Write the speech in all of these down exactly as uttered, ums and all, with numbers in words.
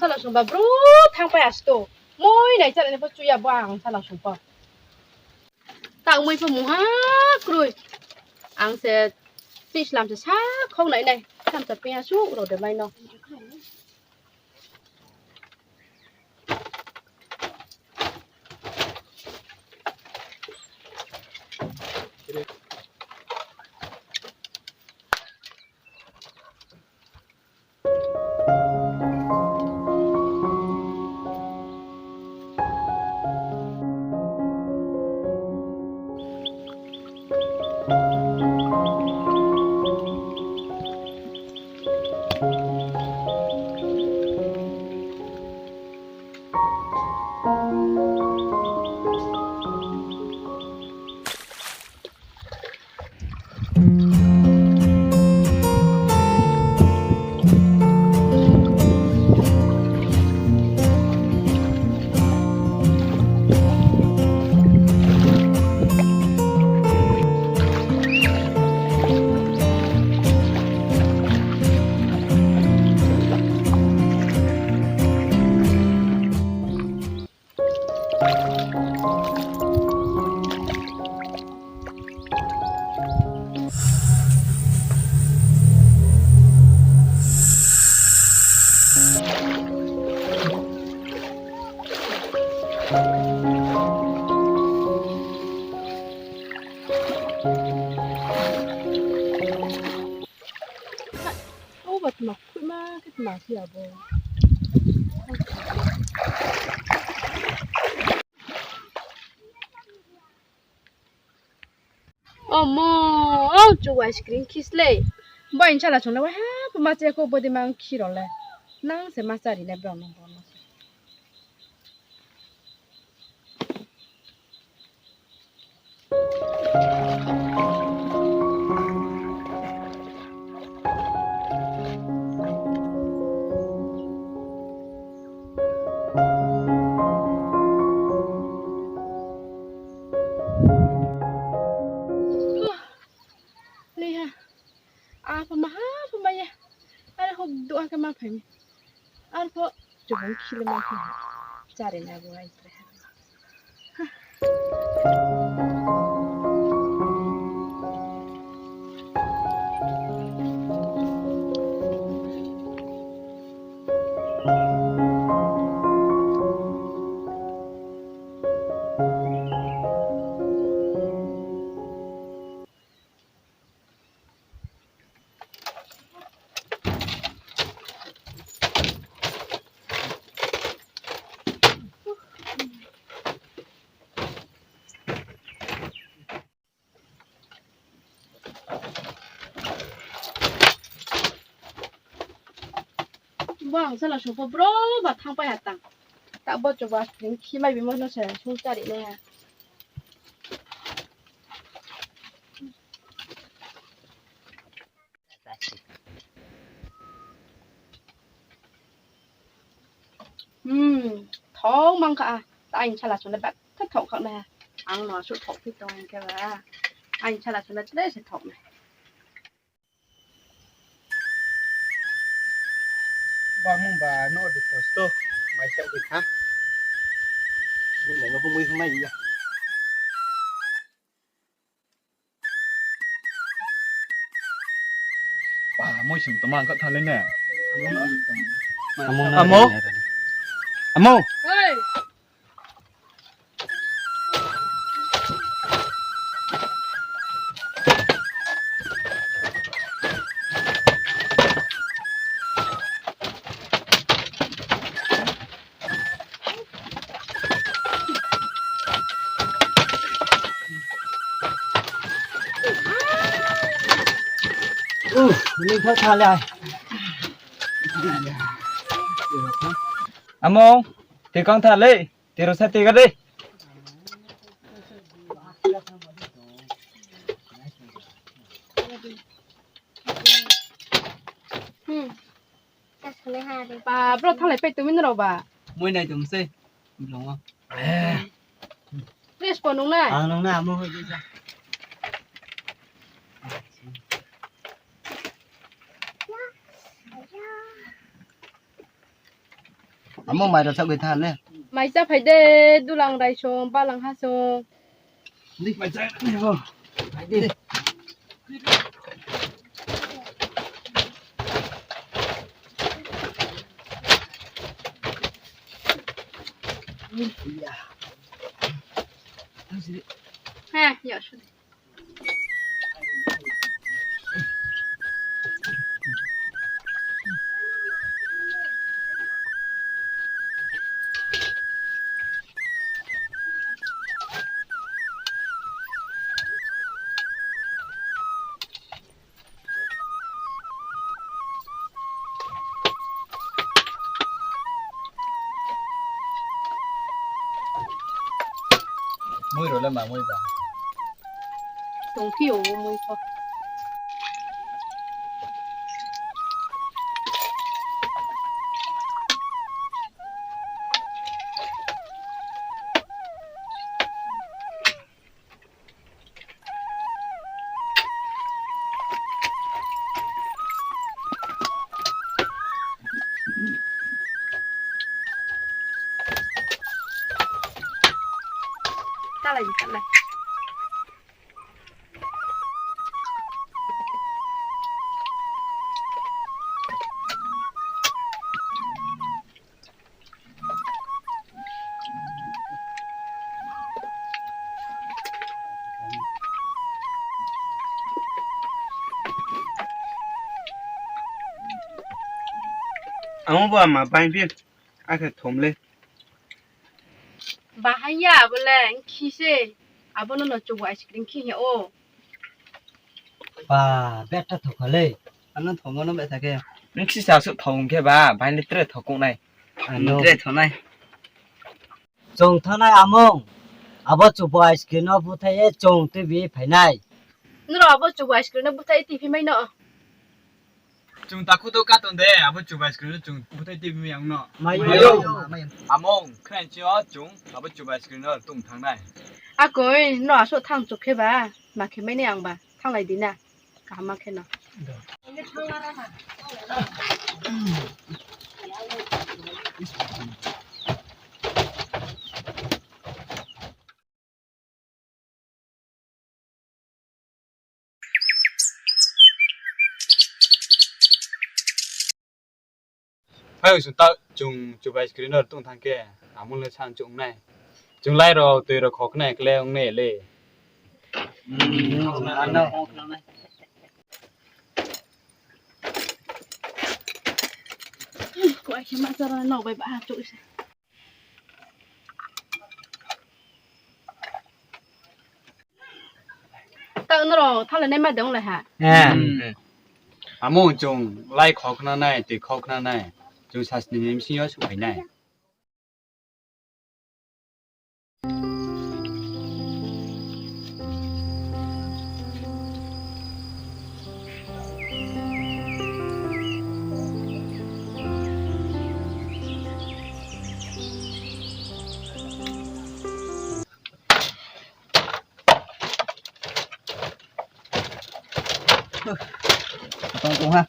Sala sungba bro thangpai asto. Moi nai chara ni pho chuya bo ang sala sungpa. Tang moi pho mungha kroi. Ang se chih slam se sa khau nai nai. Samsa pia su ro de mai no. O ba tma khuima khe tma khe abo. Omo, o chu ice cream khisle. Bo insala chungle wa ha, puma che ko bodi mang khiro le. Nang se ma chari ne bro nang bo no. Leha. Apa maha apa maya. Are hok doa ke ma phai mi. Ar pho chubung khile ma khe ha. Chari na bo ai pre ha. Bo ang sala sungpho bro ba thangpai ha tang. Ta bo chuba sring khi mai bimo no se sung chari nai ha. Hmm, thok mang kha. Ta aini sala sung le ba tha thok kha na. Ang no su thok phi tong khe ba. Aini sala sung le tre se thok na. Ba mung ba no de posto. Mai sa ui kha. Mung le no bu mui mai ya. Ba, moi sing tongma ang kha thale ne. Amo. Amo. Amo. Hey. Uh, ni tha tha le ai. Amo, tikang tha le, tiro sa tiga de. Hmm. Ba, bro, thanglai pai tongmi nrao ba. Moi nai tong se. Blong o. Eh. Dress ko nung nai? Ang nung nai, amo hoi di sa. Amo mai rao chaoh bai tha le. Mai chá phai de, dulang rai song, balang ha song. Di, mai chá, di, bo. Mai di. Hah, ya, sudi. Mui rao le ma mui ba? Tongphi ou mui pho. Talai di, talai. Ang bo ama bai phi, akhe thom le. Bahai ya, abo le, khi se. Abo no no chubu ice cream khi hing ou. Ba, betha thokha le. Ano thomo no betha khe. Nung khisa suh thong khe ba, bai le tre thokong nai. Ano. Tre thonai. Chung thongnai amung. Abo chubu ice cream no buthai ye chung tuibi phai nai. Nrao abo chubu ice cream no buthai tuibi mai no. Chung takhu to katon de, abo chubu ice cream no chung buthai tuibi mai ang no. Mai yo. Amung, khnai chi o chung, abo chubu ice cream no tong thang nai. Akoi, no asuh thang chuk khe ba, ma khe mai nai ang ba, thannglai di na. Kaham khe no. Hai, chung ta, chung chubu ice cream no tong thang khe, amung le san chung nai. Chung lai rao, tui rao khoknai kle ong nai le. Kuai khe ma chara no bai ba ha chuk se. Ta nrao thanglai nai ma de ong lai ha. Amung chung lai khokna nai, tui khokna nai. Chung sasni ni bsing yo suhphai nai. Tong tong ha.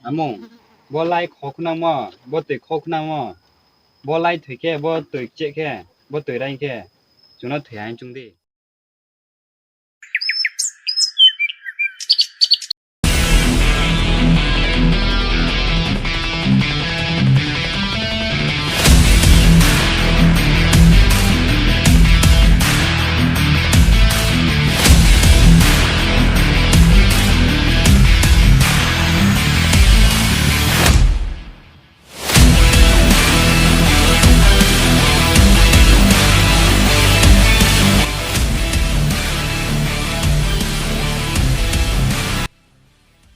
Amung, bo lai kho khnangmo, bo toi kho khnangmo, bo lai thoi khe, bo toi kcheh khe, bo toi raing khe, chung no thoi ha hing choung di.